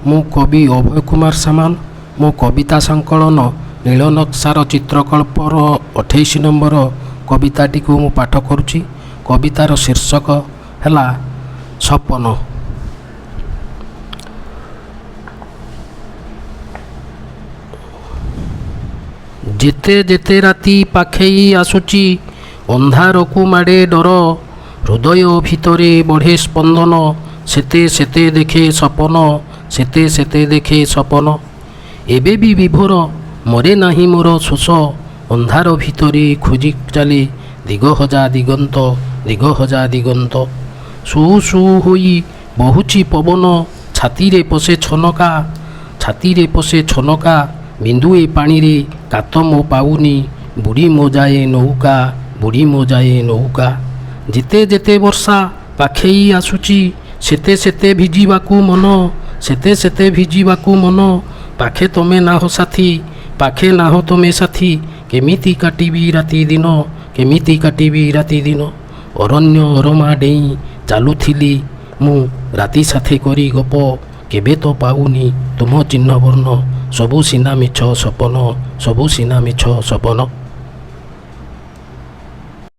ମୁଁ କବି ଅଭୟ କୁମାର ସାମଲ। ମୋ କବିତା ସଂକଳନ ନୀଳ ନକ୍ସାର ଚିତ୍ରକଳ୍ପର 28 ନମ୍ବର କବିତାଟିକୁ ମୁଁ ପାଠ କରୁଛି। କବିତାର ଶୀର୍ଷକ ହେଲା ସପନ। ଯେତେ ଯେତେ ରାତି ପାଖେଇ ଆସୁଛି, ଅନ୍ଧାରକୁ ମାଡ଼େ ଡର, ହୃଦୟ ଭିତରେ ବଢ଼େ ସ୍ପନ୍ଦନ, ସେତେ ସେତେ ଦେଖେ ସପନ, ସେତେ ସେତେ ଦେଖେ ସପନ। ଏବେ ବି ବିଭୋର, ମରେ ନାହିଁ ମୋର ଶୋଷ, ଅନ୍ଧାର ଭିତରେ ଖୋଜି ଚାଲେ ଦିଗ ହଜା ଦିଗନ୍ତ, ଦିଗ ହଜା ଦିଗନ୍ତ। ସୁ ସୁ ହୋଇ ବହୁଛି ପବନ, ଛାତିରେ ପଶେ ଛନକା, ଛାତିରେ ପଶେ ଛନକା। ବିନ୍ଦୁଏ ପାଣିରେ କାତ ମୋ ପାଉନି, ବୁଡ଼ି ମୋ ଯାଏ ନୌକା, ବୁଡ଼ି ମୋ ଯାଏ ନୌକା। ଯେତେ ଯେତେ ବର୍ଷା ପାଖେଇ ଆସୁଛି, ସେତେ ସେତେ ଭିଜିବାକୁ ମନ, ସେତେ ସେତେ ଭିଜିବାକୁ ମନ। ପାଖେ ତମେ ନାହଁ ସାଥୀ, ପାଖେ ନାହଁ ତମେ ସାଥୀ, କେମିତି କାଟିବି ରାତି ଦିନ, କେମିତି କାଟିବି ରାତି ଦିନ? ଅରଣ୍ୟ ଅରମା ଡେଇଁ ଚାଲୁଥିଲି ମୁଁ ରାତି ସାଥେ କରି ଗପ, କେବେ ତ ପାଉନି ତୁମ ଚିହ୍ନବର୍ଣ୍ଣ, ସବୁ ସିନା ମିଛ ସପନ, ସବୁ ସିନା ମିଛ ସପନ।